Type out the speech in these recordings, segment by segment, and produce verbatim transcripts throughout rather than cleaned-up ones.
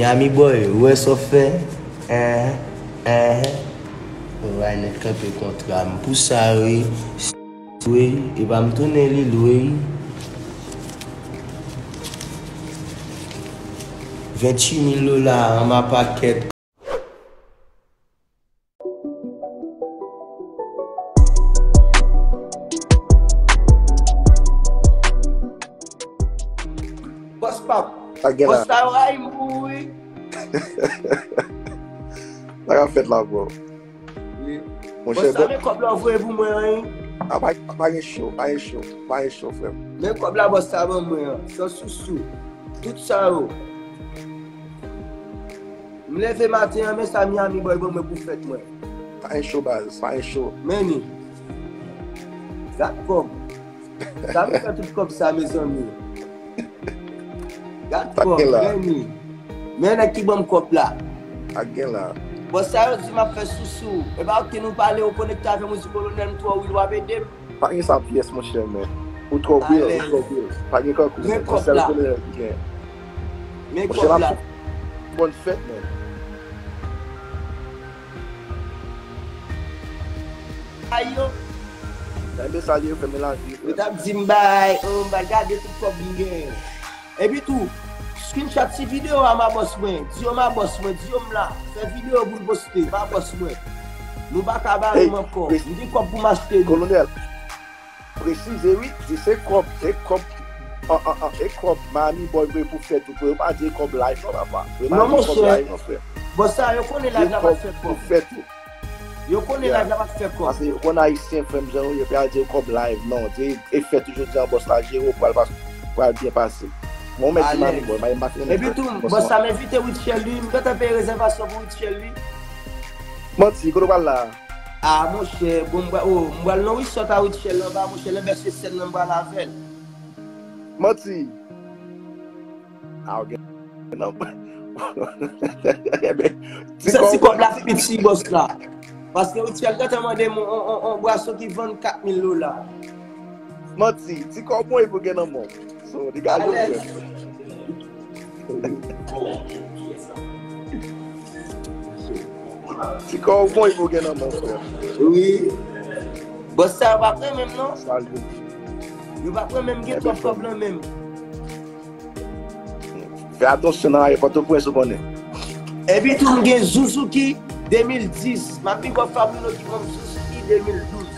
Miami Boy, ou wè sa w fè? Enhen, enhen. Ou bay nèt kanpe kontra m pou sa, wi. Wi, epa m tounen li lwe, wi. Venntuit mil dola an ma pakèt. Bòs pap. Sa gen la. Bòs sa yo rayi m pou ou, wi. Sa k ap fèt la, bro? Wi. Monchè, bòs sa, men kòb la w voye pou mwen an, wi. A, pa, pa gen cho, pa gen cho, pa gen cho, frè m. Men kòb la bòs sa ban mwen an, san sousou. Tout sa yo. M leve maten an, men sa Miami Boy ban mwen pou fèt mwen. Pa gen cho, baz, pa gen cho. Men ni. Gad kòb. Sa m fè tout kòb sa, mezanmi. Gad kòb, men ni. Men nèg ki ban m kòb la. Sa gen la. Bòs sa yo di m ap fè sousou. E pa ou ki nou pale, ou konekte avè m, ou di kolonèl m twò wil, w ap ede m. Pa gen sa pyès, monchè, men. Ou twò wil, ou twò wil. Pa gen kankou, men. Yon sèl kolonèl ki gen. Men kòb la. Bòn fèt, men. Ay yo. Sa enbesil yo fè men lavi, frè. Yo t ap di m bay, oh, m bay gade tout kòb m genyen. Epi tou, screenshot ti videyo a ma bòs mwen. Di yo ma bòs mwen, di yo m la. Fè videyo pou n poste, ma bòs mwen. Nou pa ka bare m ankò. M gen kòb pou m achte li. Kolonèl, presize wi, di se kòb, se kòb, an, an, an, e kòb Miami Boy voye pou fè tou, pou yo pa di e kòb live non, papa. Yo pa di e kòb live non, frè. Bòs sa, yo konnen live la pa fè kòb. Pou fè tou. Yo konnen live la pa fè kòb. Paske yo konn ayisyen, frè m, jan yo ye, yo pa di e kòb live non. Di e fè tou jodi an, bòs la jere w, pral pas-, pral byen pase. Mwen, mèt di Miami Boy, m pa fin. Epi tou, bòs sa, m envite Rutshelle, wi, m gentan peye rezèvasyon pou Rutshelle, wi. Manti, kote w pral la? Ah, monchè, bon, m pral, oh, m pral nan resort a Rutshelle anba, monchè, lè bèche sèn nan, m pral avè l. Manti. Ah, ok. Non. Ebyen, ti kòb la pi ti bòs la. Paske Rutshelle gentan mande m on, on, on, on bwason ki vann kat mil dola. Manti, ti kòb mwen pou gen nan men w. So, li ka jwe. Ti kòb ou konn pou gen nan men w, frè. Wi. Bòs sa yo pa pran menm non. Yo pa pran menm, gen twòp kòb nan menm. Fè atansyon nan ayewopò Pòtoprens, ou konnen. Epi tou, m gen Zuzuki de mil dis. M ap big up Fabrino ki ban m Zuzuki de mil douz.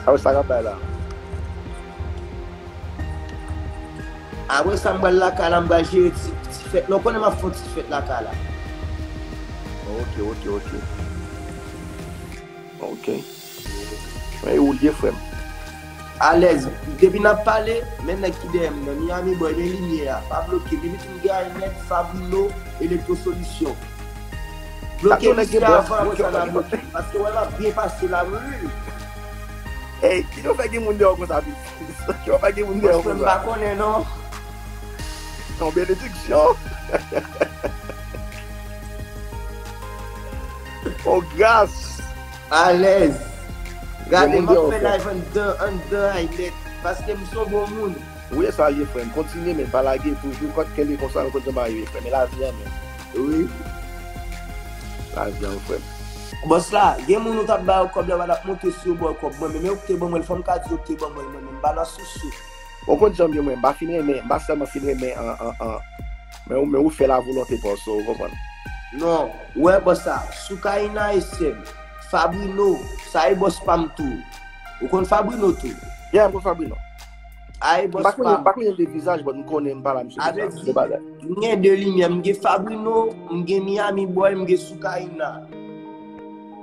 Apre sa k ap bay la? Apre sa, m pral lakay la, m pral jere ti, ti fèt la. Ou konnen m ap fè yon ti fèt lakay la. Ok, ok, ok. Ok. Men ou lye, frè m. Alèz. Depi n ap pale, men nèg ki dèyè m nan. Miami Boy, men limyè a. Pa bloke. Depi tou m gaye nèt, Fabrino, Electro Solution. Bloke misye avan, apre sa n a bloke. Paske wè l ap byen pase la, wi. Ey, ki yo fè gen moun deyò konsa, pitit? Ki yo fè gen moun deyò konsa? Mwen pa konnen, non. Yon benediksyon. On gras. Alèz. Gade, m ap fè live anndan, anndan ay nèt. Paske m se yon bon moun. Ou ye sa l ye, frè m. Kontinye, men pa lage. Toujou, kont kenbe konsa, nou konn jan bagay yo ye, frè m. E lavi a menm. Wi. Lavi a, frè m. Bòs la, gen moun ou t ap ba yo kòb la, yo pa t ap montre si yo ba w kòb mwen menm. Men ou ki te ban mwen l, fò m ka di yo ki te ban mwen l, mwen menm. M pa nan sousou. Ou konn jan m ye, mwen. M pa fin renmen, m pa sèlman fin renmen an, an, an. Men ou, men ou fè lavolonte pa w, so, ou konprann. Non, ou wè, bòs la, Soukaina e sè m. Fabrino, sa e bòs pa m tou. Ou konn Fabrino tou? Yeah, m konn Fabrino. Ay, bòs pa m. M pa konnen de vizaj, but m konnen m pale a misye deja. Se bagay. M gen de limyè, m gen Fabrino, m gen Miami Boy, m gen Soukaina.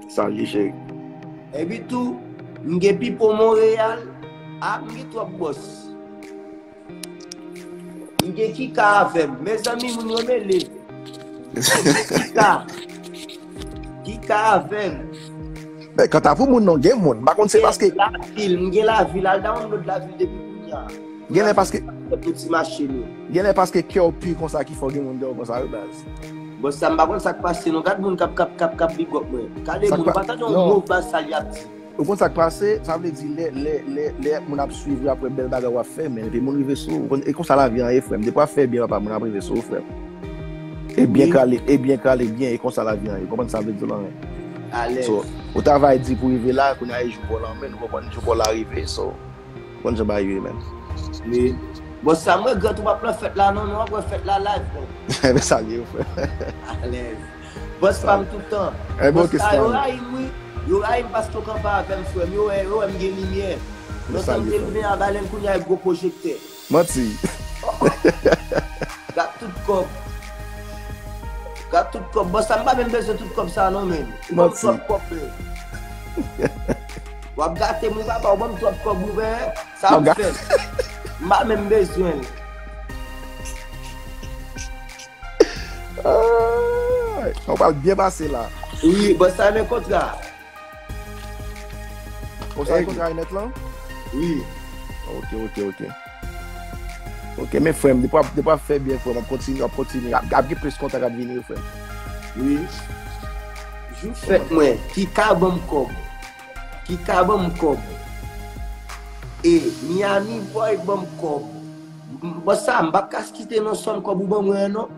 Sa l ye, cheri. Epi tou, m gen Pipo Montréal, a, m gen twòp bòs. M gen Kika avè m. Mezanmi, moun yo mele. Kika. Kika avè m. Men kanta pou moun nan, gen moun. M pa konn se paske. Lavil, m gen Lavil. Al download Lavil depi kounye a. Gen lè paske. Pou ti mache nou. Gen lè paske kè w pi konsa ki fè w gen moun deyò konsa, wi, baz. Bon, sa m pa konn sa k pase, non. Gad moun k ap, k ap, k ap, k ap big up mwen. Gade moun, pa tande yon mo baz sa y ap di. Ou konn sa k pase? Sa vle di lè, lè, lè, lè moun ap swiv ou, ap wè bèl bagay w ap fè, men epi moun rive sou ou. Ou konn, e konsa lavi an ye, frè m. Depi w ap fè byen, papa, moun ap rive sou ou, frè m. E byen kale, e byen kale, byen, e konsa lavi an ye. Ou konprann sa vle di w la, men? Alèz. So, ou travay di pou rive la, kounye a e jou pa w lan men, ou konprann, jou pa w la rive, so, ou konn jan bagay yo ye, men. Wi. Bon, sa m regrèt ou p ap nan fèt la, non, men w ap wè fèt la live, bon. Men sa l ye, frè. Alèz. Bòs pa m tout tan. Bòs sa yo rayi m, wi. Yo rayi m paske yo kanpe avè m, frè m. Yo wè, yo wè m gen limyè. Lontan m te leve a Balèn, kounye a e gwo pwojektè. Manti. Gad tout kòb. Gad tout kòb. Bòs sa m pa menm bezwen tout kòb sa non, men. Ou ban m twòp kòb, men. W ap gate m, wi, papa, ou ban m twòp kòb, wi, men. Sa m fè. M pa menm bezwen l. Ay, nou pral byen pase la. Wi, bòs sa renmen kontra. Konsa e kontra e nèt lan? Wi. Ok, ok, ok. Ok, men frè m, depi w ap, depi w ap fè byen, frè m, w ap kontinye, w ap kontinye. Ap, ap gen plis kontra k ap vini, wi, frè m. Wi. Jou fèt mwen, ki ka ban m kòb. Ki ka ban m kòb. E, Miami Boy ban m kòb. M, bòs sa, m p ap ka kite non sòm kòb ou ban mwen an, non.